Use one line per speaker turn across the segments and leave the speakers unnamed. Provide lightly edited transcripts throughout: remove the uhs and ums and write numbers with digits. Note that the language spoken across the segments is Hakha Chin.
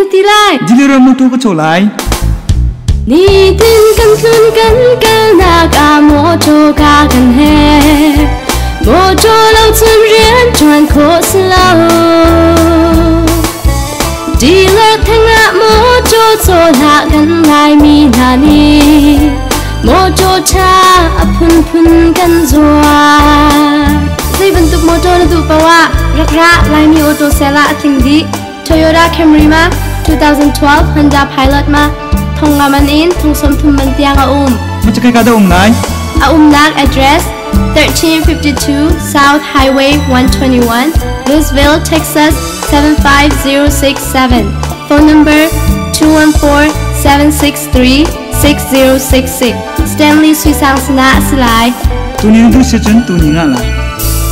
na ti lai?
Dealer motor ka caw lai.
Nitin kan tlun kan kalnak ah mawṭaw ka kan he. Mawṭaw lo cun rian ṭuan khawh si lo. Dealer theng ah mawṭaw caw hlah kan Laimi hna nih. Mawṭaw ṭha a phunphun kan zuar. Zei bantuk mawṭaw na duh paoh ah rak ra Laimi Auto Sale ah a tling dih. Toyota Camry ma 2012 Honda Pilot ma thong nga man in thong sawm thum man tiang a um.
Ma chakai ka da um lai?
A umnak address 1352 South Highway 121, Louisville, Texas 75067. Phone number 214-763-6066. Stanley Suisang sana a si lai.
Tuni na duh si cun tuni ngah lai.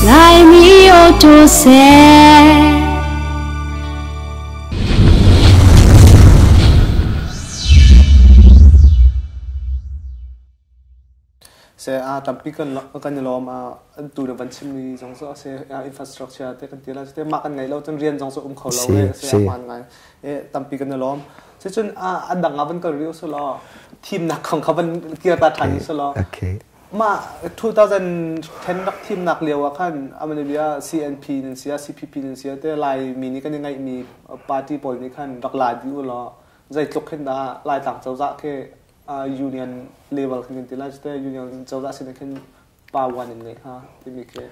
Laimi Auto Sale.
Se a tampi kan kan i lawm a tu na van chimmi zong cu se infrastructure te kan ti la te mah kan ngei lo cun rian zong cu um kho lo le se a hmaan ngai e tampi kan i lawm se cun a dang a van kal riu su law thimnak kong kha van kir ta than su law
okay
mah 2010 rak thimnak lio ah khan amani bia CNP nan sia CPP nan sia te Lai mi nih kan i ngaihmi party pawl nih khan rak la di u law zeitluk khin dah Laitlang cozah khi union level khin kan ti lai te union cozah sin khin power in ngeih hnga timi khi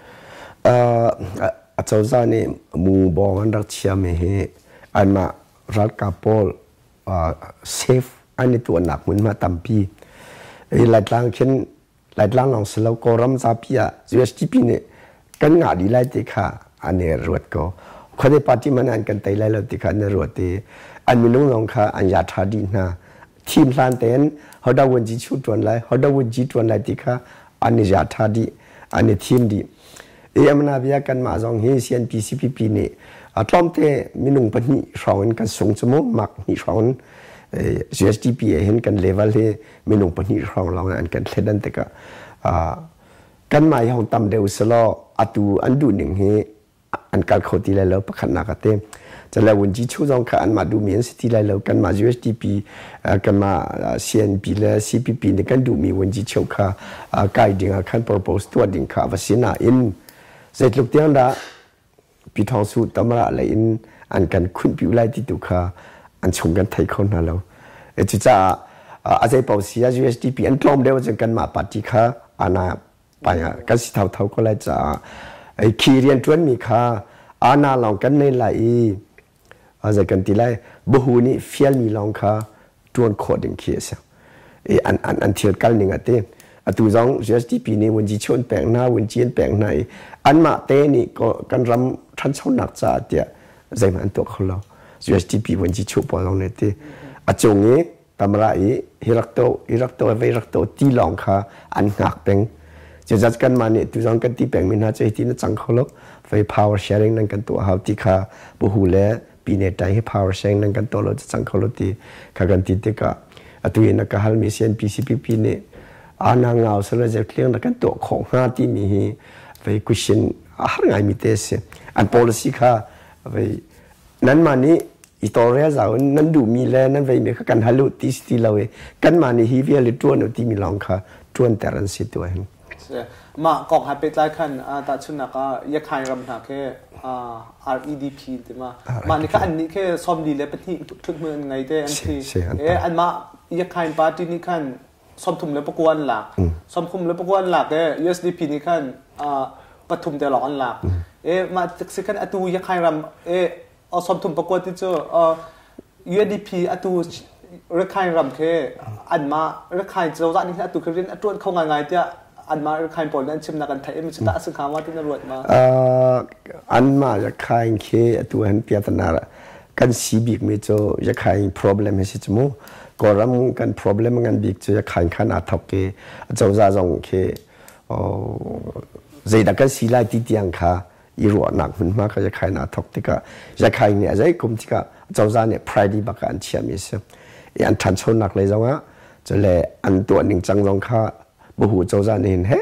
a cozah nih mu bawng an rak chiami hi anmah ralkap pawl safe an i tuahnak hmunhma tampi i Laitlang khin Laitlang lawng si lo Kawlram zapi ah USDP nih kan ngah dih lai ti kha an i ruat ko. Khuate party man an kan tei lai lo ti kha an i ruat i an minung lawng kha an ya ṭha dih hna. Thim hlan tein hodah vunci chu ṭuan lai, hodah vunci ṭuan lai ti kha an i ya ṭha dih, an i thim dih. I amana bia kanmah zong hi CNPCPP nih tlawmte minung pahnih hrawng in kan sung cu mu mak hnih hrawng in USDP he hin kan level hi minung pahnih hrawng lawng an kan thledan tikah kanmah hi hong tam deuh selaw atu an duh ning hi an kal kho ti lai lo pakhatnak a te cale wunji chu zong kha anmah duhmi an si ti lai lo kanmah USDP kanmah CNP le CPP nih kan duhmi wunji cheu kha kai ding ah khan purpose tuah ding kha va si nain zeitluk tiang dah Pi Thawng Su tamara lei in an kan khunhpi lai ti tu kha an chung kan thei kho hna lo. Cucaah a zei paoh si ah USDP an tlawm deuh cun kanmah party kha ana pai ah kan si thotho ko lai caah khi rianṭuanmi kha ana lawng kan nei lai i zei kan ti lai buhu nih fialmi lawng kha ṭuan khawh ding khi a si. I an an an thil kal ning a ti. Atu zong USDP nih vunci chu an pek hna, vunci an pek hna i anmah te nih kan ram ṭhanchonak caah tiah zeihmanh an tuah kho lo. USDP vunci chuh pawl zong nih ti. A cung i tamra i hi rak to hi rak to vei rak to ti lawng kha an hngak peng. Cucaah kanmah nih tu zong kan ti pengmi hna cu hiti na cang kho lo. Vei power sharing nan kan tuah hau ti kha buhu le pine tai hi power sharing nan kan tuah lo cang kho lo ti kha kan ti tikah atu in a ka halmi CNPCPP nih ana ngau sala je clear na kan tuah khawh hnga timi hi vei question a har ngaimi te si an policy kha vei nanmah nih i tawlrel zau in nan duhmi le nan veimi kha kan hal u ti si ti lo i kanmah nih hi vial i ṭuan u timi lawng kha ṭuanter an si tu hin.
Mah kong ha pehtlai khan tahchunhnak ah Yakhain ram hna khi REDP ti ma mah nih kha an nih khi 44 ṭhuthmun an ngei te an thi e anmah Yakhain party nih khan 39 an lak 34 an lak e USDP nih khan pathum te lawng an lak e mah si khan atu Yakhain ram e 39 ti cu UNDP atu Rakhine ram khi anmah Rakhine cozah nih atu khi rian a ṭuan kho ngaingai tiah anmah Rakhine pawl nih an chimnak an theih mi cu tah a si hnga ma ti na ruat ma?
Anmah Rakhine khi atu han piatana kan si bik mi cu Rakhine problem hi si cu mu. Kawlram kan problem ngan bik cu Rakhine khan aa thok i cozah zong khi zeidah kan si lai ti tiang kha i ruahnak hmunhma kha Yakhain aa thok tikah Yakhain nih a zei kum tikah cozah nih Friday bak ah an chiahmi a si. I an ṭhanchonak lei zongah cule an tuah ningcang zong kha buhu cozah nih hin he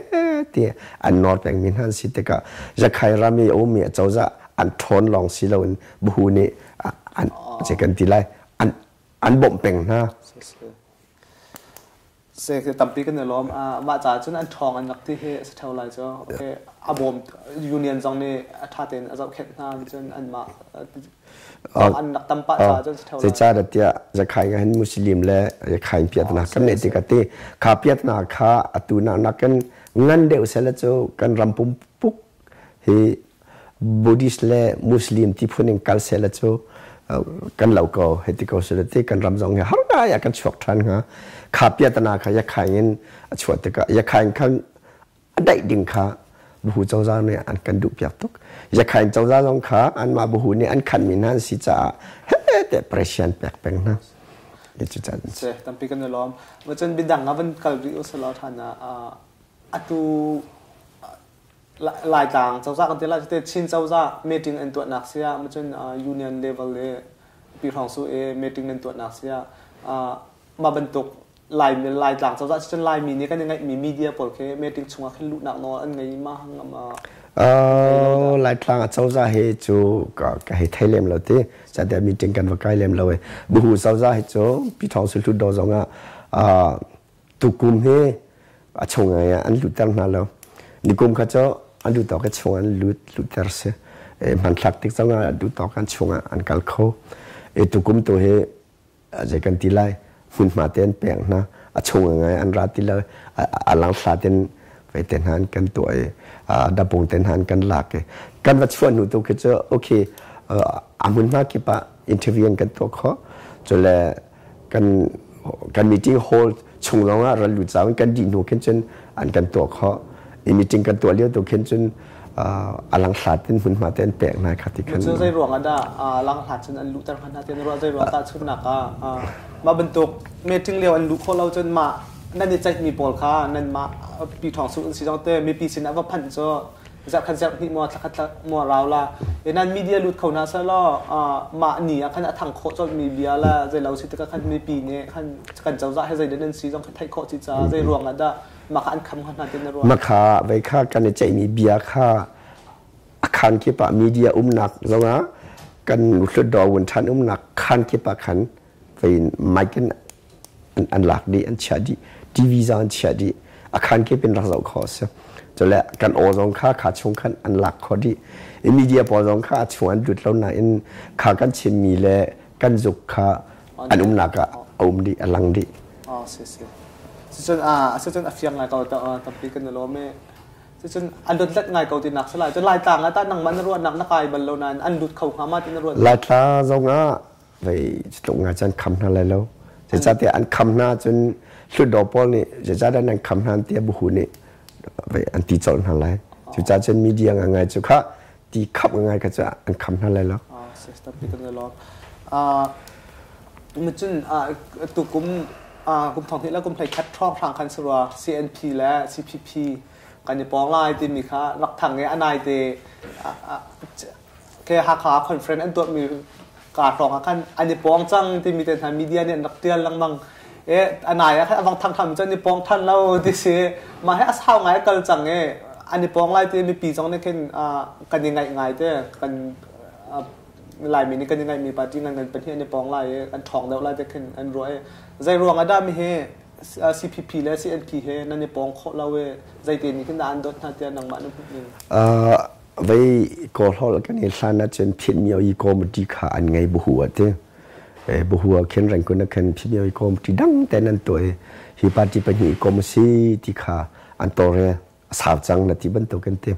ti an nawr pengmi hna an si tikah Yakhai ram i a ummi cozah an ṭhawn lawng si loin buhu nih an kan ti lai. An bawmh peng hna.
Se tampi kan i lawm. Mah caah cun an ṭhawng an rak ti hi a si ṭheo lai cu. Okay. A bawm union zong nih a ṭha tein a zohkhenh hna cun anmah an rak tam pah caah cun si ṭheo lai.
Zeicahdah tiah Zakhai nga hin Muslim le Yakhain piatnak kan neih tikah ti kha piatnak kha atu nak nakin ngan deuh sehla cu kan ram pumpuk hi Buddhist le Muslim ti phun in kal sehla cu kan lo ko hei ti ko sehla ti kan ram zong hi har ngai ah kan chuak ṭhan hnga. Kha piatana kha Yakhain in a chuah tikah Yakhain khan a daih ding kha buhu cozah nih an kan duhpiak tuk. Yakhain cozah zong kha anmah buhu nih an khanmi hna an si caah he te presian pek peng hna.
Se tampi kan i lawm. Cun bidang ah van kal rih usalaw ṭhan ah atu Laitlang cozah kan ti lai te Chin cozah meeting an tuahnak si ah cun union level le pi hrawng su e meeting nan tuahnak si ah mah bantuk Lai Laitlang cozah cun Laimi nih kan i ngaihmi media pawl khi meeting chungah khin luhnak nawl an ngei ma ngam
Laitlang a cozah hi cu ka hei thei lem lo ti catiah meeting kan va kai lem lo i buhu cozah hi cu pi thawng su hlut do zong ah tukum hi a chung ah an lutter hna lo nikum kha cu an lut tawk chung an lut lutter si hmanthlak tik zong ah duh tawk an chung ah an kal kho e tukum tu hi zei kan ti lai hmunhma te an pek hna a chung ngai an ra ti lo a lang hla ten vei te hna an kan tuah i dapung te hna an kan lak i kan va chuah hnu tu khi cu okay a hmunhma kip ah interview an kan tuah kho cule kan kan meeting hall chung lawng ah ral lut zau in kan dih hnu khin cun an kan tuah khawh i meeting kan tuah lio tu khin cun a lang hlat in hmunhma te an pek hna kha ti khan
cu zei ruang ah dah lang hlat cun an luhter hna ti ruah zei ruang tahchunhnak ah mah bantuk meeting lio an luh khawh lo cun mah nan i ceihmi pawl kha nan mah pi thawng su si zong te mipi sin ah va phanh cu zarh khat zarh hnih maw thla khat maw rau la e nan media lut kho hna seh law mah ni ah khan a thang khawh colh mi bia la zei lo si tikah khan mipi nih khan kan cozah he zei nan si zong kha theih khawh ci ca zei ruang ah dah mah kha an kham hna tin na ruah
mah kha vei kha kan i ceihmi bia kha a khan kip ah media umnak zongah kan hlutdaw wun than umnak khan kip ah khan vei mic in an lak dih an chiah dih TV zong an chiah dih a khan kip in rak zoh khawh a si cule kan aw zong kha kha chung khan an lak khawh dih i media pawl zong kha a chung an lut lo nain kha kan chimmi le kan zuk kha an umnak ah a um dih a lang dih.
Oh si si. Cucun a cucun a fiang ngai ko tampi kan i lawm i cucun a lutlet ngai ko tinak si lai. Cun Laitlang ah tah nangmah na ruahnak na kai bal lo nain an lut kho hnga ma ti na ruat?
Laitlang zong ah vei tluk ngai cun kham hna lai lo. Zeicahtiah an kham hna cun Hlutdaw pawl nih zeicahdah nan kham hna tiah buhu nih vei an ti colh hna lai. Cucaah cun media ngai cu kha ti khap ngai kha cu an kham hna lai lo.
Tampi kan i lawm. Cun tukum kum thong hnih le kum hlei khat hrawng hrang khan si rua CNP le CPP kan i pawng lai timi kha rak thang i a nai te ke Hakha conference an tuahmi ka hrawng ah khan an i pawng cang timi te hna media nih an rak tial lengmang e a nai ah khan a vang thang tham cun i pawng than lo ti si mah he a sau ngai kal cang i an i pawng lai ti mipi zong nih khin kan i ngaih ngai te kan Laimi nih kan i ngaihmi party ngan ngan pahnih an i pawng lai i an ṭhawng deuh lai te khin an ruah i zei ruang ah dah mi hi CPP le CNP he nan i pawng khawh lo i zeite nih khin dah an dawt hna tiah nangmah na hmuh ning?
Vei kawlhawl kan i hlan ahcun Phit-myo-yi committee kha an ngei buhu a ti. Buhu ah khin Rangoon ah khin Phit-myo-yi committee dang tein an tuah i hi party pahnih kom a si ti kha an tawlrel a sau cang na ti bantuk an ti.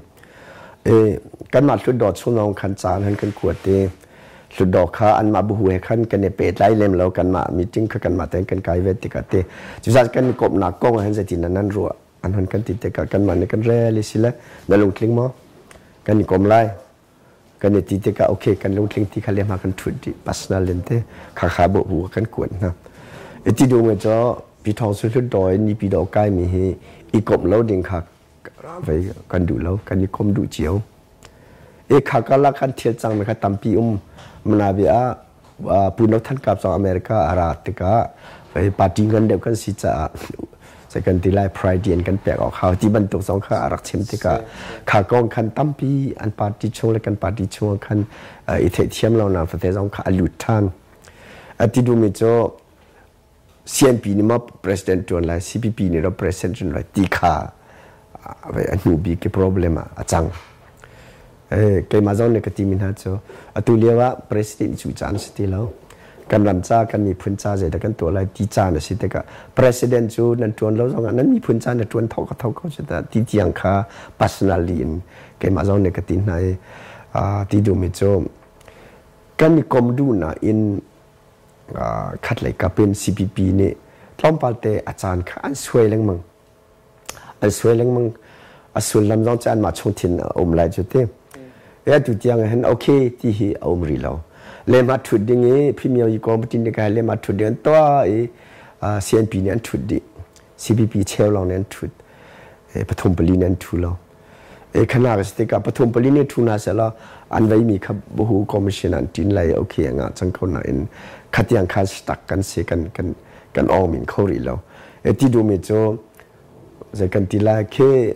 Kanmah Hlutdaw chung lawng khan caan han kan kuat i Hlutdaw kha anmah buhu he khan kan i pehtlai lem lo kanmah meeting kha kanmah tein kan kai ve tikah ti. Cucaah kan komhnak kong ah hin zeitin nan ruah an hon kan ti tikah kanmah nih kan rel i sile na lungtling maw kan i kom lai kan i ti tikah okay kan lungtling ti kha le hma kan thut dih personal in te kha kha bu bu kan kuat hna iti du me cho pi thong su hlut doi ni pi do kai mi hi i kom lo ding kha vei kan duh lo kan i kom duh cio e kha ka la kan thil cang me kha tampi um mana bia Pu No Than Kap zong America a ra tikah party ngan deuh kan si caah sai kan ti lai priority an kan pek awk hau ti bantuk zong kha a rak chim tikah kha kong khan tampi an party chung le kan party chung khan i theihthiam lo nak tete zong kha a lut ṭhan. Ati duhmi cu CNP nih maw president ṭuan lai, CPP nih dah president ṭuan lai ti kha a hnu bik i problem ah a cang. Keimah zong nih ka timi hna cu atu lio ah president cu caan a si ti lo. Kan ram ca, kan miphun ca zeidah kan tuah lai ti caan a si tikah president cu nan ṭuan lo zongah nan miphun ca na ṭuan tho ka tho ko cu ti tiang kha personally in keimah zong nih ka ti hna i ti duhmi cu kan i kom duh nain khatlei kap in CPP nih tlawmpal te a caan kha an suai lengmang. An suai lengmang. A sullam zong cu anmah chungthin a um lai cu ti. E atu tiang hin okay ti hi a um rih lo. Lehmah ṭhut ding i Premier yi committee nih kai lehmah ṭhut ding an tuah i CNP nih an ṭhut dih. CPP cheu lawng nih an ṭhut. Pathum pali nih an ṭhu lo. E khana ka si tikah pathum pali nih ṭhu hna sehlaw an veimi kha buhu commission an ṭin lai okay a ngah cang ko nain khatiang kha tak kan si kan kan kan awng min kho rih lo. E ti duhmi cu zei kan ti lai khi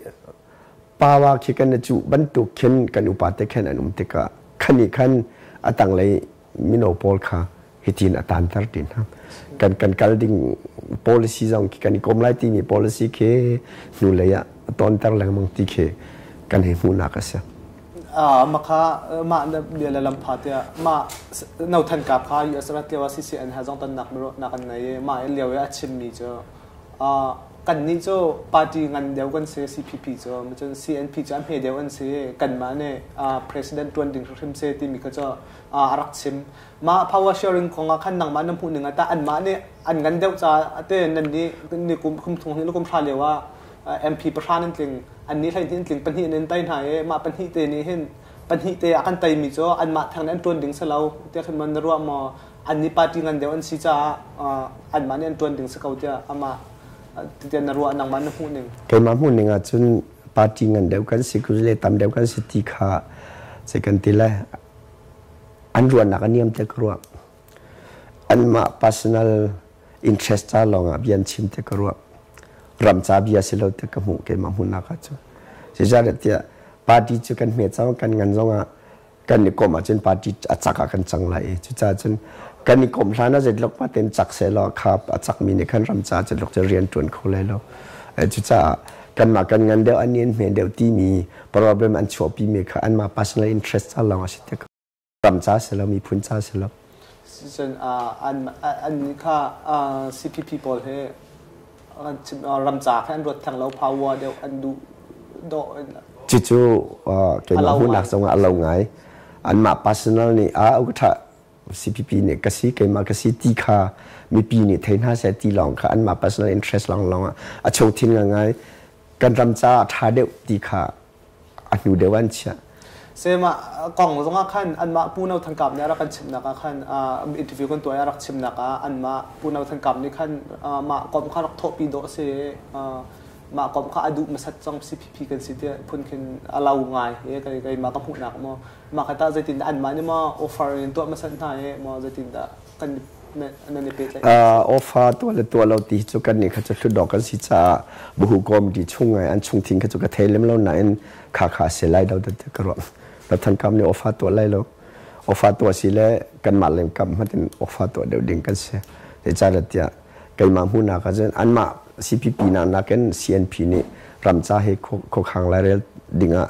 pawa khi kan cu bantuk khin kan upa te khan an um tikah khani khan a tanglei mino pawl kha hitin a tanter ti hna. Kan kan kal ding policy zong khi kan i kom lai timi policy khi hnulei ah a tonter lengmang ti khi kan hei hmuhnak a si.
Makha mah na bia le lam pha tiah mah no than kap kha US rat lio ah CCN ha zong tonnak nak an nei i mah lio i a chimmi cu kan nih cu party ngan deuh kan si CPP cu cun CNP cu a hme deuh an si kanmah nih president tuan ding hrimhrim se timi kha cu a rak chim. Mah power sharing kong ah khan nangmah na hmuh ning ah tah anmah nih an ngan deuh caah te nan nih ni kum kum thung hnih le kum hra lio ah MP pahra nan tling an nih hlei hnih tling pahnih nan tai hna i mah pahnih te nih hin pahnih te a kan taimi cu anmah theng nih an tuan ding si lo tiah khin man na ruah maw an nih party ngan deuh an si caah anmah nih an tuan ding si ko tiah amah tiah na ruah nangmah na hmuh ning?
Keimah hmuh ning ahcun party ngan deuh kan si le tam deuh kan si ti kha zei kan ti lai an ruahnak a niam te ka ruah. Anmah personal interest ca lawngah bia an chim te ka ruah. Ram ca bia si lo te ka hmuh keimah hmunnak ah cun. Zeicahtiah party cu kan hme cang kan ngan zongah kan i komh ahcun party a cak ah kan cang lai i cucaah cun kan i komh hlan ah zeitluk pa ten cak sehlaw kha a cakmi nih khan ram ca zeitluk cu rian ṭuan kho lai lo. Cucaah kanmah kan ngan deuh an in hme deuh timi problem an chuahpimi kha anmah personal interest ca lawng a si te ko. Ram ca si lo, miphun ca si lo.
Cun an kha CPP pawl hi ram ca kha an ruat theng lo, power deuh an duh dawh.
Cucu keimah hmuhnak zongah a lo ngai. Anmah personal nih a ṭha CPP nih ka si keimah ka si ti kha mipi nih thei hna seh ti lawng kha anmah personal interest lawnglawng ah a chungthin ngai kan ram caah ṭha deuh ti kha a hnu deuh an chiah.
Sema kong zongah khan anmah Pu No Than Kap nih a rak kan chimnak ah khan interview kan tuah i a rak chimnak ah anmah Pu No Than Kap nih khan mah kom kha rak thawhpi dawh si mah kom kha a duh hmasat cang CPP kan si tiah phun khin a lau ngai i keimah ka hmuhnak maw mah kha tah zeitindah anmah nih maw offer in tuah hmasat hna i maw zeitindah kan nan i pehtlaih?
Offer tuah le tuah lo ti cu kan nih kha cu hlutdawk kan si caah buhu committee chung ngai an chungthin kha cu ka thei lem lo nain kha kha si lai lo ti ka ruah. Pathan kam nih offer tuah lai lo. Offer tuah si le kanmah leng kam hmatin offer tuah deuh ding kan si. Zeicahtiah keimah hmuhnak ah cun anmah CPP nak nakin CNP nih ramca hi khuakhang lairel dingah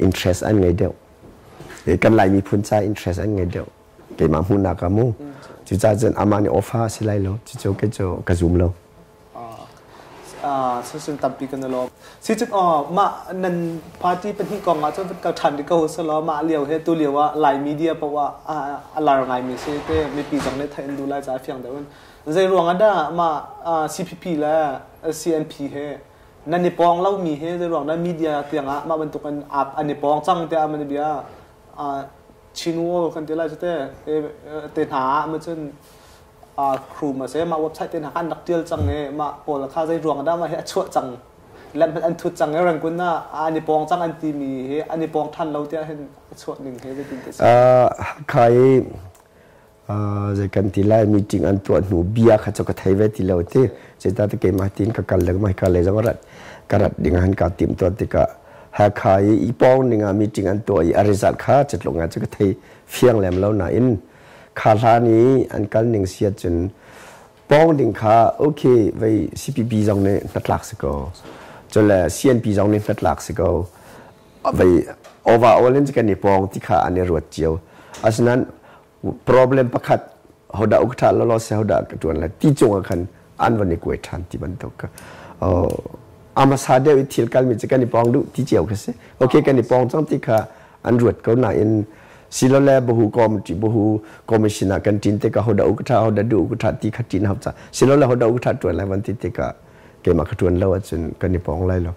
interest an ngei deuh. Kan Lai miphun ca interest an ngei deuh. Keimah hmuhnak ah mu. Cucaah cun amah nih offer si lai lo. Cucu kei cu ka zum lo.
Susun tampi kan lawm. Si cun mah nan party pahnih kong ah cun kal ṭhan rih ko selaw mah lio he tu lio ah Lai media poah ah a lar ngaimi si te mipi zong nih theih an duh lai caah fiang deuh in zei ruang ah dah mah CPP le CNP he nan i pawng lomi he zei ruang dah media tiang ah mah bantuk in an i pawng cang tiah man bia Chin Wall kan ti lai cu te te hna ah ma cun crew ma se mah website te hna an rak tial cang i mah pawl kha zei ruang dah mah hi a chuah cang lem an thut cang i rangkun ah an i pawng cang an timi hi an i pawng than lo tiah hin a chuah ning he zeitin te si?
Khai zei kan ti lai meeting an tuah hnu bia kha cu ka thei ve ti lo ti zeicah ti keimah tiin ka kal lengmang ka le zong rat ka rat ding han ka tim tuah tikah Hakha i i pawng ning ah meeting an tuah i a result kha catlung ah cu ka thei fiang lem lo nain. Kha hlan i an kal ning si ahcun pawng ding kha okay vei CPP zong nih hnatlak si ko. Cule CNP zong nih hnatlak si ko. Vei overall in kan i pawng ti kha an i ruat cio. Asinain problem pakhat hodah uk ṭha lawlaw se hodah ka ṭuan lai ti cungah khan an van i kuai ṭhan ti bantuk ka amasa deuh i thil kalmi cu kan i pawng duh ti cio kha si. Okay kan i pawng cang ti kha an ruat ko nain silole bahu committee bahu commission ah kan ṭin tikah hodah uk ṭha hodah duh uk ṭha ti kha ṭin hau ca silole hodah uk ṭha ṭuan lai van ti tikah keimah ka ṭuan lo ahcun kan i pawng lai lo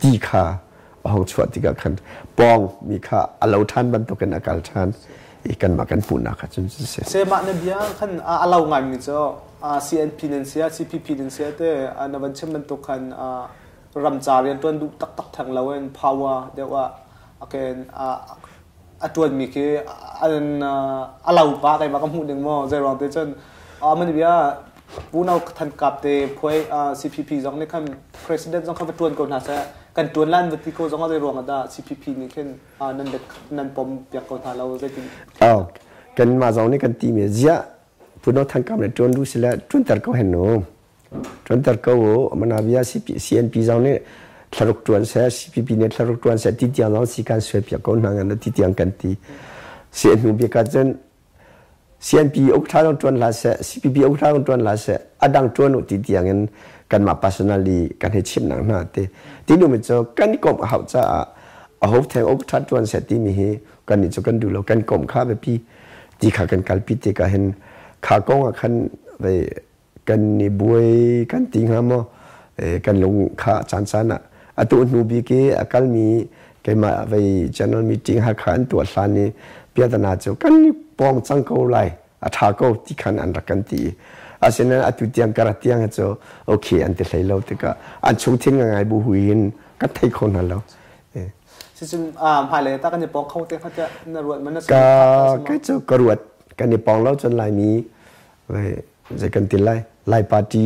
ti kha a hong chuah tikah khan pawng mi kha a lo ṭhan bantukin a kal ṭhan i kanmah kan hmuhnak kha cun si.
Se mah na bia khan a lo ngai mi cu CNP nan sia CPP nan sia te na van chim bantuk khan ramca rian ṭuan duh taktak theng lo in power deuh ah again a ṭuanmi khi an a lo pa keimah ka hmuh ding maw zei ruang te cun man bia Pu No Than Kap te phuai CPP zong nih khan president zong kha va ṭuan ko hna seh kan ṭuan lan va ti ko zong ah zei ruang ah dah CPP nih khin nan nan pom piak ko hna lo zeitin?
Oh, kan mah zong nih kan ti mi ziah Pu No Than Kap nih ṭuan du sile ṭuanter ko hen nu. Ṭuanter ko u. Manavia CNP zong nih thlaruk ṭuan seh, CPP nih thlaruk ṭuan seh ti tiang zong si kan suai piak ko hna ngan ti tiang kan ti. Si hnu bik ah cun CNP uk ṭha zong ṭuan hlah seh, CPP uk ṭha zong ṭuan hlah seh, a dang ṭuan u ti tiang in kanmah personally kan hei chimh nak hna ti. Ti nu mi cu kan i komh a hauh caah a ho theng uk ṭha ṭuan seh timi hi kan nih cu kan duh lo, kan komh kha biapi ti kha kan kalpi tikah hin kha kong ah khan vei kan i buai kan ti hnga maw kan lung kha caan caan ah atu hnu bik i a kalmi keimah vei general meeting Hakha an tuah hlan i piatana cu kan i pawng cang ko lai a ṭha ko ti khan an rak kan ti asinain atu tiang kara tiang hi cu okay an ti hlei lo tikah an chungthin ngai bu hui in kan thei kho hna lo.
Sicun hmailei ta kan i pawng kho te hnga tiah na ruat man na
ka kai cu ka ruat kan i pawng lo cun Laimi zei kan ti lai Lai party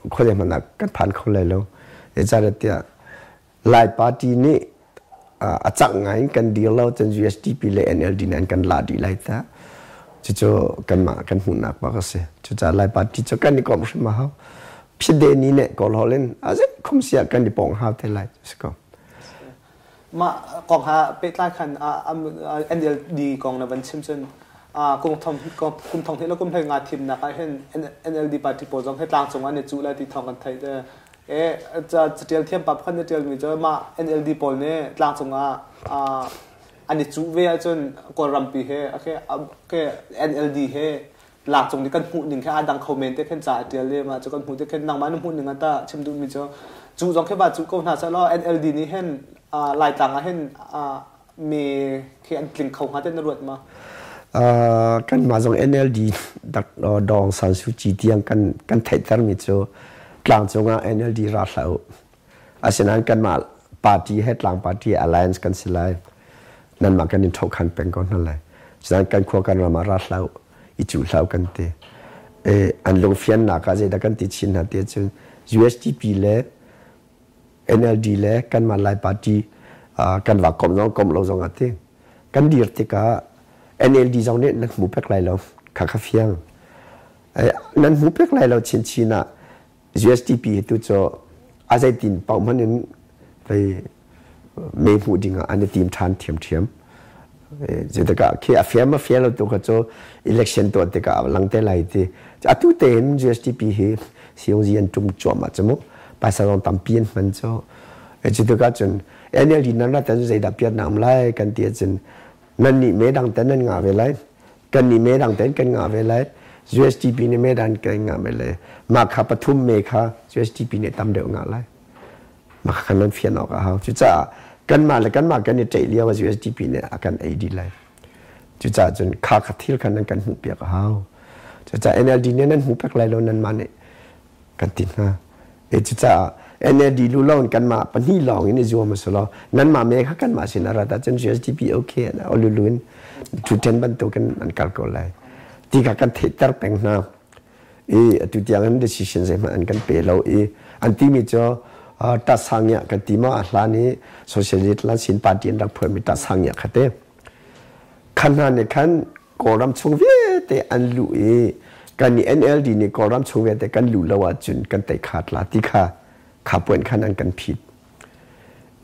khuazei hmanh ah kan phan kho lai lo. Zeicahtiah Lai party nih a cak ngai in kan dir lo cun USDP le NLD nih an kan la dih lai ta. Cucu kanmah kan hmuhnak bak a si. Cucaah Lai party cu kan i komh hrim a hau. Phide ni nih Kawl holh in a zei khum siah kan i pong hau te lai si ko.
Mah kong ha pehtlai khan NLD kong na van chim cun kum thong kum thong hnih le kum hlei nga thimnak ah hin NLD party pawl zong hi tlangcung an i cuh lai ti thawng kan theih te. E catial thiam pa pakhat nih tialmi cu mah NLD pawl nih tlangcung ah an i cuh ve ahcun Kawlrampi he okay, NLD he tlangcung nih kan hmuh ning khi aa dang kho men te khin ca a tial i mah cu kan hmuh te khin nangmah na hmuh ning ah tah chim duhmi cu cu zong khi va cuh ko hna seh law NLD nih hin Laitlang ah hin me khi an tling kho hnga te na ruat ma?
Kanmah zong NLD Dawng San Suu Kyi tiang kan kan theihtermi cu tlangcung ah NLD ra hlah u. Asinain kanmah party he tlang party alliance kan si lai. Nanmah kan in ṭhohkhan peng ko hna lai. Cucaah kan khua kan ram ah ra hlah u, i cuh hlah u kan ti. An lungfiannak ah zeidah kan ti chin hna ti ahcun USDP le NLD le kanmah Lai party kan va komh zong komh lo zong ah ti. Kan dir tikah NLD zong nih nan hmu pek lai lo, kha kha fiang. Nan hmu pek lai lo chinchin ah USDP hi tu cu a zeitin paoh hmanh in vei me hmuh ding ah an i tim ṭhan ṭhiamṭhiam. Zeitikah khi a fiam a fial lo tu kha cu election tuah tikah a lang te lai ti. Atu tein USDP hi siungzi an ṭum cuahmah cu mu. Paisa zong tampi an hman cu. Cu tikah cun NLD nan rat ahcun zeidah piatnak um lai kan ti ahcun nan nih me dang ten nan ngah ve lai. Kan nih me dang ten kan ngah ve lai. USDP nih me dang kan ngah ve lai. Mah kha pathum me kha USDP nih tam deuh ngah lai. Mah kha kan fian awk a hau. Cucaah kanmah le kanmah kan i ṭeih lio ah USDP nih a kan ei dih lai. Cucaah cun kha kha thil kha nan kan hmuh piak a hau. Cucaah NLD nih nan hmu pek lai lo nanmah nih kan ti hna. E cucaah NLD lu lo in kanmah pahnih lawng in i zuam a si lo. Nanmah me kha kanmah sin a rat ahcun USDP okay olulu in ṭhen bantukin an kal ko lai. Ti kha kan theihter peng hna. I atu tiang in decision zeihmanh an kan pe lo i an timi cu tasangya kan ti ma a hlan i socialist lan sin party an rak phuanmi tasangya kha te khan hna nih khan Kawlram chung vialte vialte an luh i kan nih NLD nih Kawlram chung vialte kan luh lo ahcun kan tei khaat la ti kha kha puan khan an kan phit.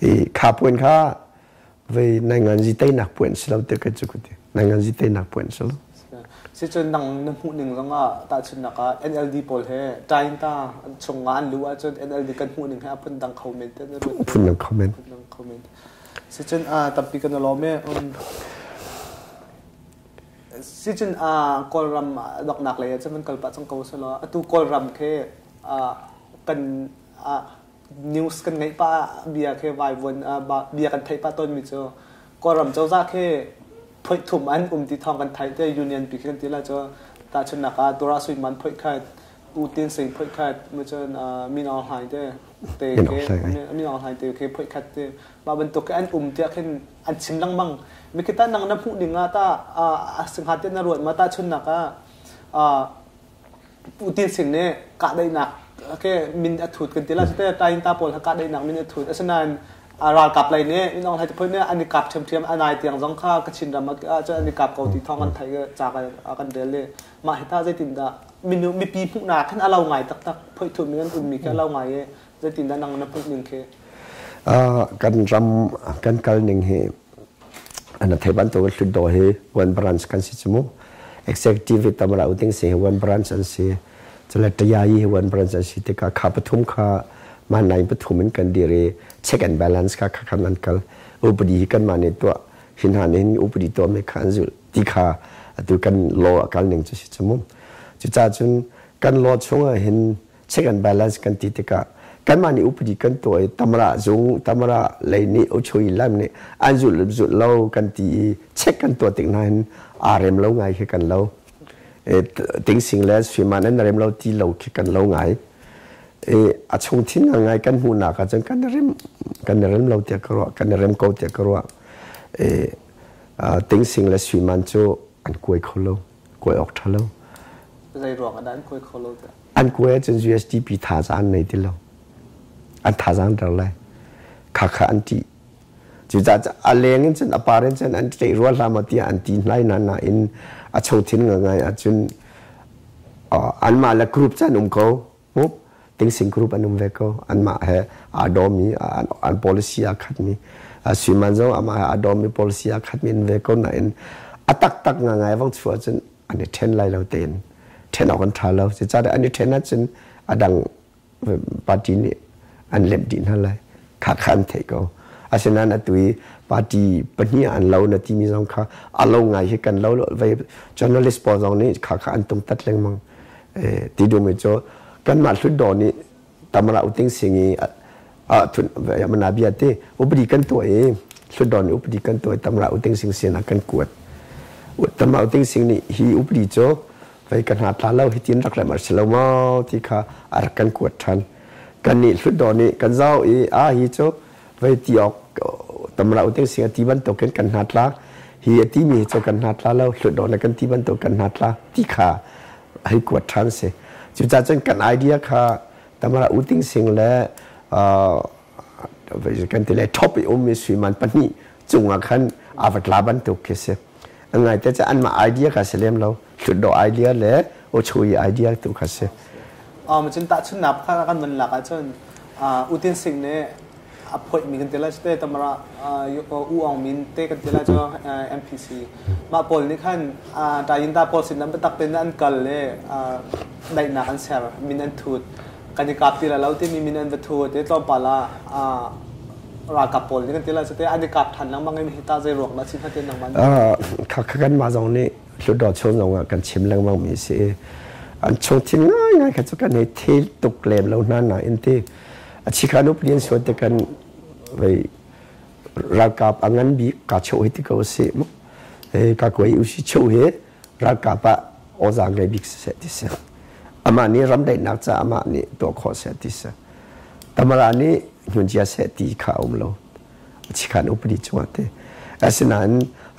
I kha puan kha vei nainganzi teinak puan si lo te ka cu ti. Nainganzi teinak puan si lo.
Si cun nang na hmuh ning zong ah tahchunhnak ah NLD pawl he Tainta chung ah an luh ahcun NLD kan hmuh ning he a phun dang kho men te na ruat.
Phun dang kho men.
Phun dang kho men. Si cun tampi kan lawm e. Si cun Kawlram doknak lei ah cun kan kal pah cang ko selaw atu Kawlram khi kan news kan ngeih pah bia khi vaivuan bia kan theih pah tawnmi cu Kawlram cozah khi phoih thum an um ti thawng kan theih te union pi khi kan ti la cu tahchunhnak ah Dora Suiman phoih khat U Tin Sing phoih khat cun Min Aung Hlaing te te khi Min Aung Hlaing te khi phoih khat te mah bantuk khi an um tiah khin an chim lengmang mikita nang na hmuh ning ah ta singha te na ruat ma tahchunhnak ah U Tin Sing nih kahdaihnak ke min a thut kan ti la te tain ta pawl kahdaihnak min a thut asinain ralkap lei nih Min Aung Hlaing te phun nih an i kap ṭhiamṭhiam a nai tiang zong kha Kachin ram ah cun an i kap ko ti thawng kan theih ca kan rel le mah hi ta zeitindah minu mipi hmuhnak khan a lo ngai taktak phoih thut min an ummi khi a lo ngai i zeitindah nang na hmuh ning khi
Kan ram kan kal ning hi ana thei bantuk Hlutdaw hi one branch kan si cu mu. Executive tamra uting si hi one branch an si. Cule tayayi hi one branch an si tikah kha pathum kha mah nine pathum in kan dir i check and balance kha kha khan an kal. Upadi hi kan mah nih tuah hin han hin upadi tuah mi kha an zulh ti kha atu kan law a kal ning cu si cu mu. Cucaah cun kan law chungah hin check and balance kan ti tikah kanmah nih upadi kan tuah i tamra zung tamra lei nih uchui lam nih an zulh zulh lo kan ti i check kan tuah tik hna hin aa rem lo ngai khi kan lo tingsing le suiman an rem lo ti lo khi kan lo ngai i a chung thin ngai kan hmuhnak ah cun kan rem kan rem lo tiah ka ruah kan rem ko tiah ka ruah i tingsing le suiman cu an kuai kho lo kuai awk ṭha lo
zei ruang ah dah an kuai kho lo tiah
An kuai ahcun USDP thazaang an nei ti lo. An thazaang der lai. Khakha an ṭih. Cucaah a leng in cun a par in cun an ṭih rua hlah maw tiah an ti hnai na nain a chungthin ngangai ahcun anmah le group cu an um ko. Mu Tingsing group an um ve ko. Anmah he aa dawmi an policy aa khatmi Suiman zong amah he aa dawmi policy aa khatmi an ve ko nain a taktak ngangai vang chuah cun an i ṭhen lai lo tein ṭhen awk an ṭha lo. Cucaah an i ṭhen ahcun a dang party nih an lemh dih hna lai. Kha kha an theih ko. Asinain atu i party pahnih an lo na timi zong kha a lo ngai hi kan lo vei journalist pawl zong nih kha kha an tung tat lengmang. Ti duhmi cu kanmah Hlutdaw nih Tamara Uting Sing i mana bia te upadi kan tuah i Hlutdaw nih upadi kan tuah i Tamara Uting Sing sin ah kan kuat. Tamara Uting Sing nih hi upadi cu vei ka hna tla lo hi tin rak rem a si lo maw ti kha a rak kan kuat ṭhan. Kan nih Hlutdaw nih kan zau i a hi cu vei ti awk Tamara Uting Sing a ti bantukin kan hna tla hi a ti mi hi cu kan hna tla lo Hlutdaw na kan ti bantuk kan hna tla ti kha hei kuat ṭhan si. Cucaah cun kan idea kha Tamara Uting Sing le kan ti le top i ummi suiman pahnih cungah khan aa va tla bantuk khi si. Ngai te cu anmah idea kha si lem lo. Hlutdaw idea le Ochui idea tu kha si.
Cun tahchunhnak kha kan van lak ahcun Utin Sing nih a phoihmi kan ti lai te Tamara U Aung Min te kan ti lai cu MPC mah pawl nih khan Tayinta pawl sin an biatak tein an kal le daihnak an ser min an thut kan i kap ti lai lo timi min an va thut i tlawmpal ah ralkap pawl nih kan ti lai cu te an i kap than lengmang i hi ta zei ruang dah si hna te nangmah
kha kan mah zong nih Hlutdaw chung zong ah kan chim lengmang mi si an chungthin ngaingai kha cu kan hei thil tuk lem lo hna nain ti a chikhan up lian suan te kan vei ralkap a ngan bik ka cheu hi ti ko si mu ka kuai usi cheu hi ralkap ah oza ngei bik se ti si amah nih ram daihnak ca amah nih tuah khawh se ti si tamara nih hnunjia se ti kha um lo chikhan upadi chungah te asinain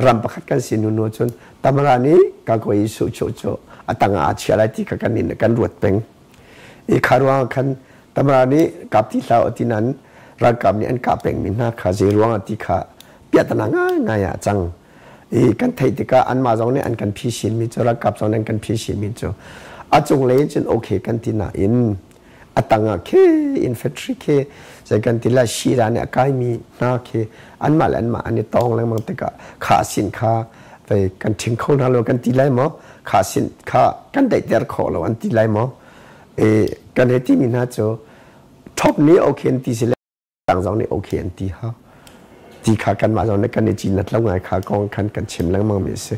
ram pakhat kan si nu nu cun tamara nih ka koi su chu chu atanga a chia lai ti kha kan in kan ruat peng i kha ruang khan tamara nih kap ti hlau ti nan ralkap nih an kap peng mi hna kha zei ruang ti kha piatana ngai ngai ah cang. I kan theih tikah anmah zong nih an kan phisin mi cu, ralkap zong nih an kan phisin mi cu a cunglei in cun okay kan ti nain a tangah khi infantry khi zei kan ti lai shira nih a kaimi hna khi anmah le anmah an i tawng lengmang tikah kha sin kha vei kan ṭhing kho hna lo kan ti lai maw, kha sin kha kan daihter khawh lo an ti lai maw? E kan hei timi hna cu top nih okay an ti si le tang zong nih okay an ti ha ti kha kanmah zong nih kan i cinat lo ngai. Kha kong khan kan chim lengmang mi a si.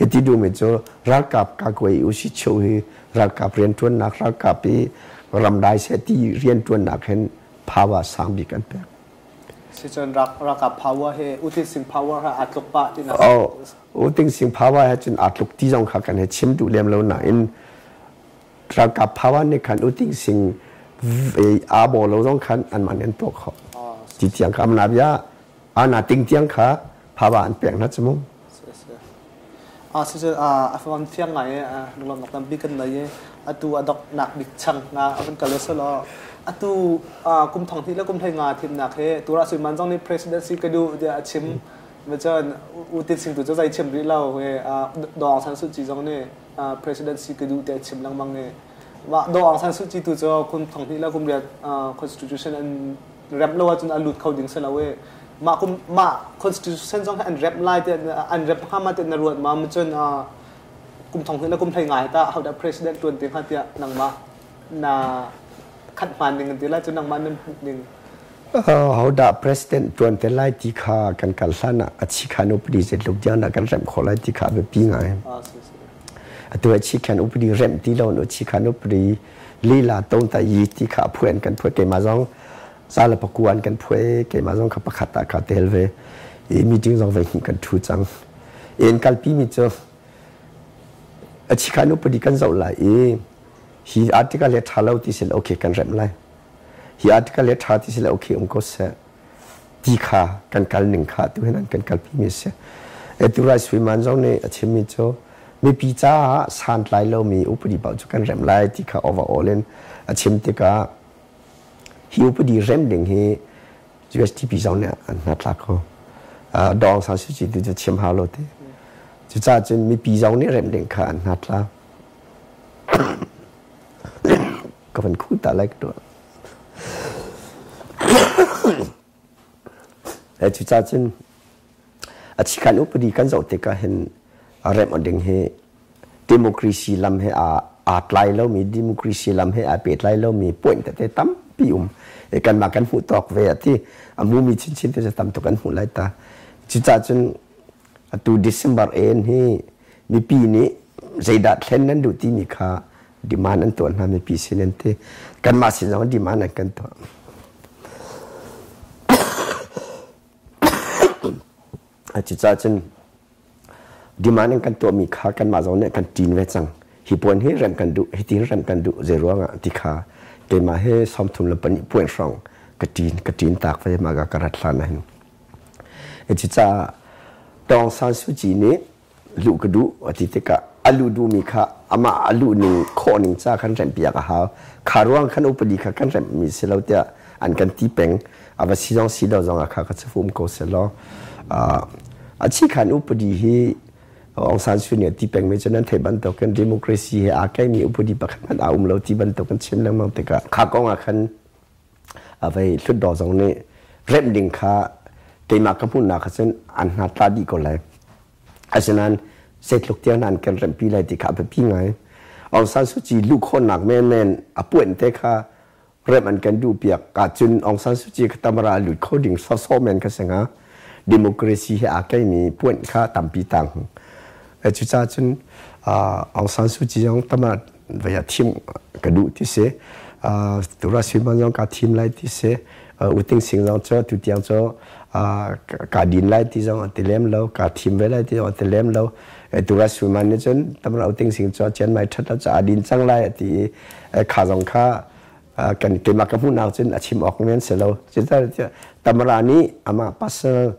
I ti duhmi cu ralkap kakuai usi cheu hi ralkap rianṭuannak, ralkap i ramdai seh ti rianṭuannak hin power sang bik an pek.
Sicun ralkap power he Utin Sing power ha aa tluk pah ti na?
Oh, Utin Sing power he cun aa tluk ti zong kha kan he chim duh lem lo nain ralkap power nih khan Utin Sing aa bo lo zong khan anmah nih an tuah khawh. Ti tiang kha amna bia ana ting tiang kha power an pek hna cu mu.
Sicun a fam fiang ngai lunglawmhnak tampi kan nei i atu a doknak bik chang nga a van kal selaw atu kum thong hnih le kum hlei nga thimnak he tura Suiman zong nih presidency ka duh tiah a chim. Cun U Tin Sing tu cu zei chim rih lo. Daw Aung San Suu Kyi zong nih presidency ka duh tiah a chim lengmang i mah Daw Aung San Suu Kyi tu cu kum thong hnih le kum riat constitution an remh lo ahcun a lut kho ding si lo i mah kum mah constitution zong hi an remh lai ti an remh hnga ma ti na ruat ma? Cun kum thong hnih le kum hlei ngai ta hodah president tuan te hnga tiah nangmah na khat hman ning ti lai cu, nangmah nan hmuh ning?
Hodah president tuan te lai ti kha kan kal hlan ah a chikhan upadi zeitluk tiang dah kan remh khawh lai ti kha a biapi ngai. Atu a chikhan upadi remh ti lo nu chikhan upadi lila ton ta yi ti kha phuan kan phuai. Keimah zong zala pakuan kan phuai, keimah zong kha pakhat ah ka tel ve i meeting zong ve hnih kan thu cang. En kalpi mi cu a chikhan upadi kan zoh lai i hi article he tha lo ti sil, okay, kan remh lai. Hi article he tha ti sil, okay, um ko seh ti kha kan kal ning kha tu hin an kan kalpi mi si. Etu rai Suiman zong nih a chimmi cu mipi caah santlai lomi upadi paoh cu kan remh lai ti kha overall in a chim tikah hi upadi remh ding hi USDP zong nih an hnatlak ko. Daw Aung San Suu Kyi tu cu chim hau lo ti. Cucaah cun mipi zong nih remh ding kha an hnatlak. Ka van khuh ta lai ka tuah. Cucaah cun a chikhan upadi kan zoh tikah hin remh ding hi democracy lam he aa tlai lomi, democracy lam he aa pehtlai lomi point tete tampi um. Kanmah kan hmuh tawk ve a ti a hmumi chinchin te tam tuk an hmuh lai ta. Cucaah cun atu December en hi mipi nih zeidah thlen nan duh timi kha demand an tuah hna mipi sin an ti. Kanmah sin zong demand an kan tuah. Cucaah cun demand an kan tuahmi kha kanmah zong nih kan ṭin ve cang. Hi puan hi remh kan duh, hitin remh kan duh, zei ruangah ti kha keimah he 32 puan hrawng ka ṭin, ka ṭin tak ve mah ka rat hlan ah hin. Cucaah Daw Aung San Suu Kyi nih luh ka duh a ti tikah a luh duhmi kha amah a luh ning khawh ning ca khan remhpiak a hau. Kha ruang khan upadi kha kan remhmi si lo tiah an kan ti peng. A va si zong si lo zong ah kha ka chafum ko selaw a chi khan upadi hi Aung San Suu nih a ti pengmi cu nan theih bantukin democracy he aa keimi upadi pakhat hmanh a um lo ti bantuk an chim lengmang tikah kha kong ah khan a vei hlutdaw zong nih remh ding kha keimah ka hmuhnak ah cun an hna tla dih ko lai. Asinain zeitluk tiang an kan remhpi lai ti kha a biapi ngai. Aung San Suu Kyi luh khawhnak menmen a puanh te kha remh an kan duh piak ahcun Aung San Suu Kyi kha tamara a lut kho ding sawsawh men kha si hnga. Democracy he aa keimi puanh kha tampi tang. Cucaah cun Aung San Suu Kyi zong tamara vai ah thim ka duh ti si. Tura Suiman zong kaa thim lai ti si. U Ting Sing zong cu tu tiang cu kaa din lai ti zong a ti lem lo, kaa thim ve lai ti zong a ti lem lo. Tura Suiman nih cun tamara U Ting Sing cu Chiang Mai ṭhat lo caah din cang lai a ti i kha zong kha kan keimah ka hmuhnak cun a chim awk men si lo. Tamara nih amah personal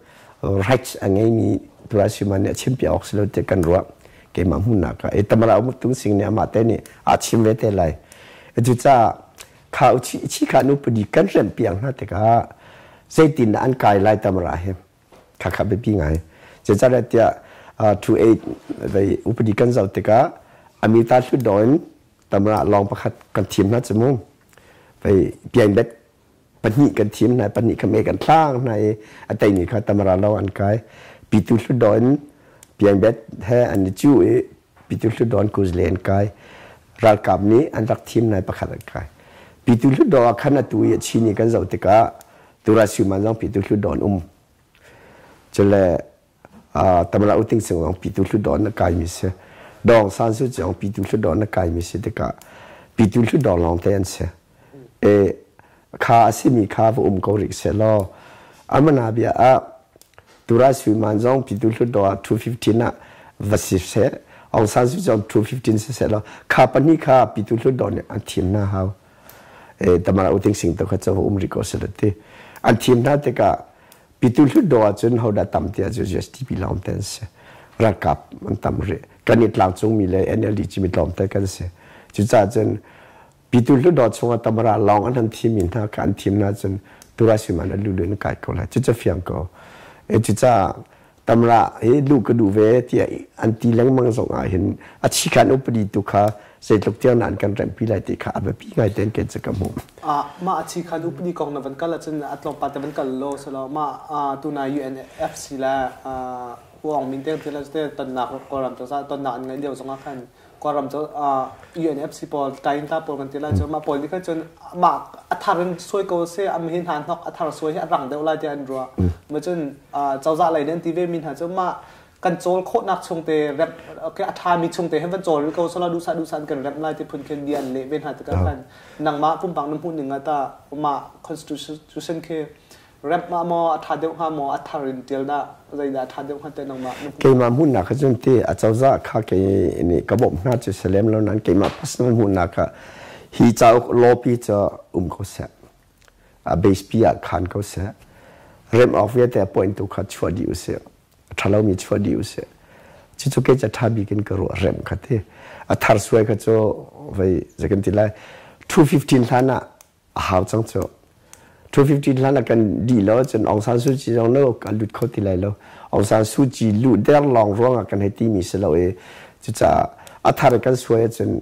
rights a ngeimi Tura Suiman nih a chimpi awk si lo ti kan ruah. Keimah hmuhnak ah tamara U Tung Sing nih amah te nih aa chim ve te lai. Cucaah kha chi kha nupadi kan remh piak hna tikah zeitin an kai lai tamara hi kha kha biapi ngai. Zeicahtiah tiah 28 vei upadi kan zoh tikah Amita Hlutdaw in tamra lawng pakhat kan thim hna cu mu. Vei piangbet pahnih kan thim hna, pahnih kha me kan thlang hna i a teimi kha tamra lawng an kai. Pitu Hlutdaw in piangbet he an i cu i Pitu Hlutdaw in kuzle an kai. Ralkap nih an rak thim hna i pakhat an kai. Pitu Hlutdaw ah khan atu i a chini kan zoh tikah Tura Siuman zong Pitu Hlutdaw an um. Cule Tamara Uting Sing zong Pitu Hlutdaw na kaimi si. Dawng San Suu Kyi zong Pitu Hlutdaw na kaimi si tikah Pitu Hlutdaw lawng te an si. E kha a simi kha va um ko rih seh law amana bia ah Tura Suiman zong Pitu Hlutdaw ah 215 ah va si seh Aung San Suu Kyi zong 215 si seh law kha pahnih kha Pitu Hlutdaw nih an thim hna hau. E Tamara Uting Sing to kha cho um rih ko seh ti. An thim hna tikah Pitu Hlutdaw ahcun hodah tam tiah cu GSDP lawngte an si. Ralkap an tam rih. Kan i tlangcungmi le NLD cimi tlawmte kan si. Cucaah cun Pitu Hlutdaw chungah tamara lawng an han thimmi hna kha an thim hna cun Turasiman an lulu in kai ko lai. Cucu fiang ko. E cucaah tamra hi luh ka duh ve tiah an ti lengmang zong ah hin a chikhan upadi tu kha zeitluk tiang an kan remhpi lai ti kha a biapi ngai ten ken cu ka hmuh.
Mah a chikhan upadi kong na van kal ahcun a tlawmpal te van kal lo selaw mah tuna UNFC le Uang Min Teng thil te tonnak Kawlram cozah tonnak an ngeih lio zong ah khan Kawlram cu UNFC pawl Tainta pawl kan ti lai cu mah pawl nih khan cun mah a thar in suai ko seh am hi hna hnok a thar suai hi a rang deuh lai tiah an ruah. Ma cun cozah lei nih an ti ve mi hna cu mah kan cawl khawhnak chung te rep a ṭhami chung te hin van cawl rih ko sala duhsah duhsah an kan rep lai ti phun khin bia an leh ve hna tikah khan nangmah pumpak na hmuh ning ah ta mah constitution khi Rap ah maw a ṭha deuh hnga maw a thar in ṭial dah zeidah a ṭha deuh hnga te nangmah?
Keimah hmunnak kha cun ti acozah kha kei nih ka bawmh hna cu si lem lo nain keimah personal hmunnak ah hi cauk lawpi cu um ko seh. A base pi ah khan ko seh. Rem awk vialte a point tu kha chuah dih usih. A ṭha lomi chuah dih usih. Cucu kei cu ṭha bik in ka ruah rem kha ti. A thar suai kha cu vei zei kan ti lai 215 hlan ah a hau cang cu 250 hlan ah kan dih lo cun Aung San Suu Kyi zong no kan lut kho ti lai lo. Aung San Suu Kyi luh der lawng ruangah kan hei timi si lo i cucaah a thar kan suai ahcun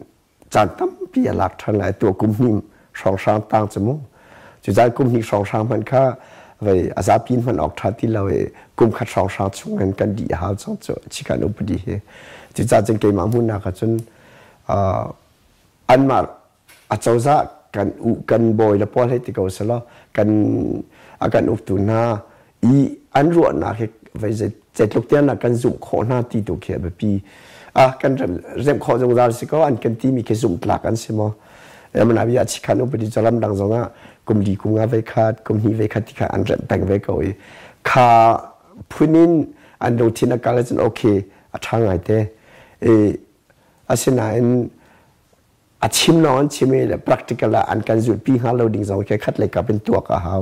caan tampi a lak ṭhan lai tu kum hnih hrawnghrang tang cu mu. Cucaah kum hnih hrawnghrang hmanh kha vei a zapi in hman awk ṭha ti lo i kum khat hrawnghrang chung in kan dih a hau cang cu chikan upadi hi. Cucaah cun keimah hmuhnak ahcun anmah acozah kan u kan bawi le pawl hei ti ko selaw kan a kan uktu hna i an ruahnak hi vei zeitluk tiang kan zumh khawh hna ti tu khi a biapi. A kan remh khawh zungzal si ko an kan timi khi zumh tlak an si maw? Emana bia chikhan upadi ram dang zongah kum li kum nga ve khat kum hnih ve khat ti kha an remh peng ve ko i kha phunin an lungthin a kal ahcun okay a ṭha ngai te. I asinain a chim lawng an chim i practical ah an kan zulhpi hnga lo ding zong khi khat lei kap in tuak a hau.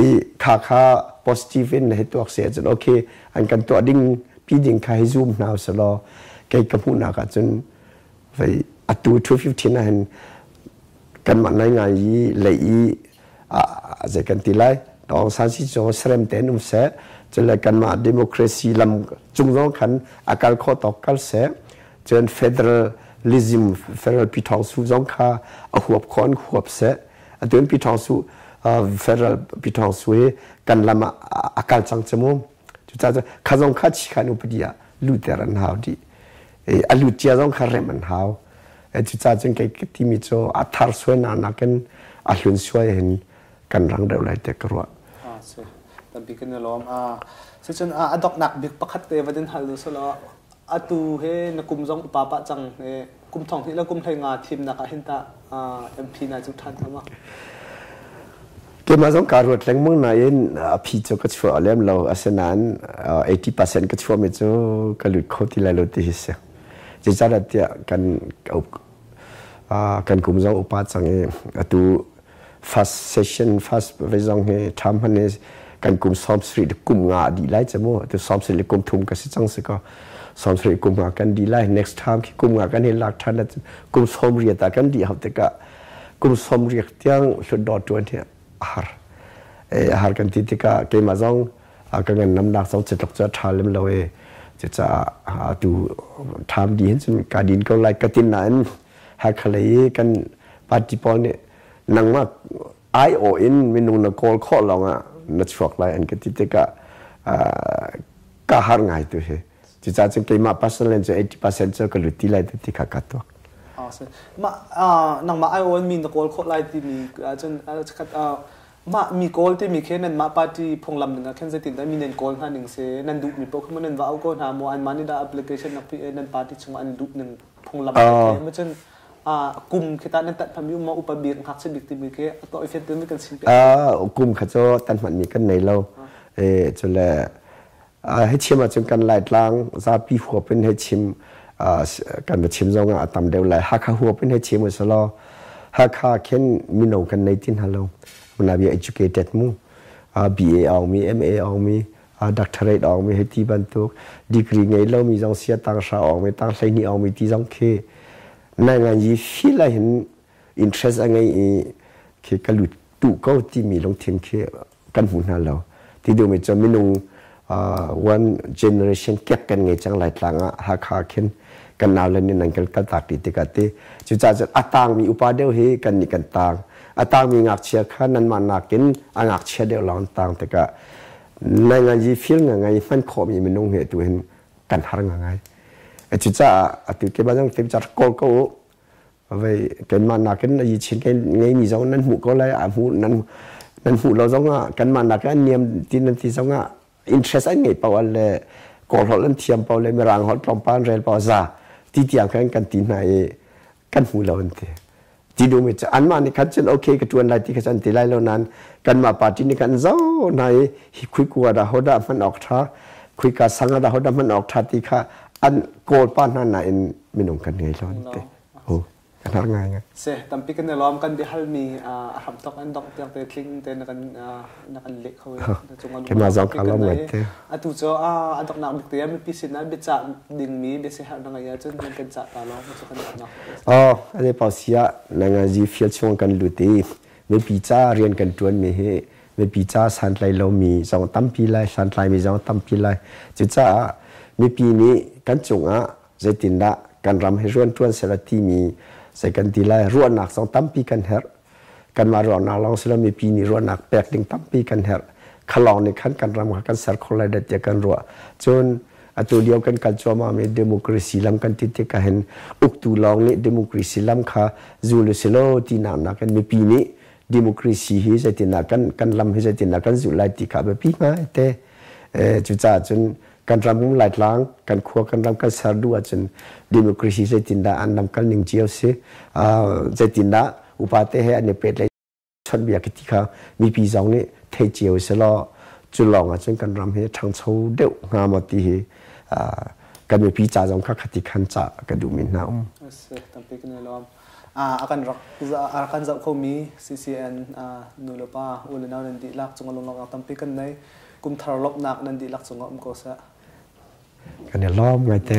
I kha kha positive in hei tuak si ahcun okay an kan tuah ding pi ding kha hei zoom hna usalaw kei ka hmuhnak ahcun vei atu 215 ah hin kanmah nai ngai i lei i zei kan ti lai Aung San Suu Kyi serem tein um seh cule kanmah democracy lam cung zong khan a kal khawh tawk kal seh cun federalism federal Pyithawngsu zong kha a huap khawh in huap seh. Atu in Pyithawngsu federal Pyithawngsu hi kan lam ah a kal cang cu mu. Cucaah kha zong kha chikhan upadi ah luhter an hau dih. A lut cia zong kha remh an hau. Cucaah cun kei ka timi cu a thar suai nak nakin a hlun suai hin kan rang deuh lai tiah ka ruah.
Si. Tampi kan i lawm. Cucun a doknak bik pakhat te va din hal du selaw atu he na kum zong upa pah cang he kum thong hnih le kum hlei nga thimnak ah hin tah MP na cu ṭhan hnga ma?
Keimah zong kaa ruat lengmang nain a phi cu ka chuah lem lo. Asinain 80% ka chuahmi cu ka lut kho ti lai lo ti hi si. Zeicahtiah tiah kan kan kum zong upa cang i atu first session first ve zong hi ṭha hman hi kan kum 70 kum nga dih lai cu mu. Tu 70 kum thum ka si cang si ko. 70 kum nga kan dih lai. Next time khi kum nga kan hi lak ṭhan kum 80 ah kan dih hau tikah kum 80 tiang hlutdaw ṭuan hi a har. A har kan ti tikah keimah zong ka ngan namnak zong citluk cu a ṭha lem lo i. Cucaah atu ṭham dih hin cun kaa din ko lai ka ti nain Hakha lei i kan party pawl nih nangmah aiawh in minung na kawl khawh lawngah na chuak lai an ka ti tikah ka har ngai tu hi. Cucaah cun keimah personal in cu 80% cu ka lut ti lai ti kha ka tuak.
Mah nangmah aiawh in mi na kawl khawh lai timi ahcun mah mi kawl timi khi nanmah party phunglam ning ah khin zeitindah mi nan kawl hna ning si nan duhmi paoh kha nan va auh ko hna maw anmah nih dah application nak nan party chungah an duh ning phunglam uh, cun kum khi ta nan tat phami um upa bik ngakchia bik timi khi to i fian timi kan sim pe
kum kha cu tan hman mi kan nei lo e cule he chim ahcun kan Laitlang zapi huap in he chim kan va chim zong ah a tam deuh lai. Hakha huap in he chim usalaw Hakha khin mino kan nei ti hna lo. Muna bia educated mu. BA aung mi, MA aung mi, doctorate aung mi hei ti bantuk degree ngei lo mi zong sia tang hra aung mi, tang 12 aung mi ti zong khi nai ngan yi feel ah hin interest a ngei i khi ka lut tu ko timi lungthin khi kan hmu hna lo. Ti duhmi cu minung one generation gap kan ngei cang lai tlang ah Hakha khin kan nau le nih nan kan kaltak ti tikah ti cucaah cun a tangmi upa deuh hi kan nih kan tang a tangmi ngakchia kha nanmah nakin a ngakchia deuh lawng tang tikah nai ngai feel ngai hman khawhmi minung he tu hin kan har ngai cucaah atu ke ba jang tim char kawl ko vei keimah nakin a chin ngeimi zong nan hmuh ko lai a hmu nan nan hmuh lo zong ah kanmah nakin an niam ti nan ti zong ah interest an ngei paoh le kawl holh an thiam paoh le mirang holh tlawmpal an rel paoh za ti tiang khan kan ti hna i kan hmu lo an ti ti duhmi cu anmah nih khan cun okay ka ṭuan lai ti kha cu an ti lai lo nain kanmah party nih khan zo hna i hi khui kua dah hodah hman awk ṭha khuika sang ah dah hodah hman awk ṭha ti kha an kawl pa hna nain minung kan ngei lo an ti oh kan har ngai ngai
se tampi kan i lawm kan biahal mi a hram tok an dong tiang te tling te na kan na kan leh kho
keimah zong ka lawm ngai te
atu cu a doknak bik te mipi sin ah biacah dingmi biasiherh na ngai ahcun nan kan cah ta lo cu kan nak
oh ane pau sia na nga ji fial chung kan lut i mipi ca rian kan tuan mi hi mipi ca santlai lomi zong tampi lai santlai mi zong tampi lai cucaah mipi nih kan cungah zeitindah kan ram hi rian ṭuan sela timi zei kan ti lai ruahnak zong tampi kan herh kanmah ruahnak lawng si lo mipi nih ruahnak pek ding tampi kan herh khalawng nih khan kan ram kha kan ser kho lai dat tiah kan ruah cun atu lio kan kal cuahmah mi democracy lam kan ti tikah hin uktu lawng nih democracy lam kha zul u silo tinak nakin mipi nih democracy hi zeitindah kan kan lam hi zeitindah kan zulh lai ti kha biapi ngai te cucaah cun kan ram Laitlang kan khua kan ram kan ser duh ahcun democracy zeitindah an lam kal ning cio si zeitindah upate he an i pehtlaih chawnhbia ti kha mipi zong nih thei cio selaw cu lawng ahcun kan ram hi ṭhangcho deuh hnga maw ti hi kan mipi ca zong kha khati khan ca ka duhmi hna um.
Tampi kan i lawm. A kan rak a kan zoh khomi CCN nu le pa u le nau nan dihlak cung lunglawmhnak tampi kan nei. Kum thar lawmhnak nan dihlak cungah um ko seh.
Kan i lawm ngaite.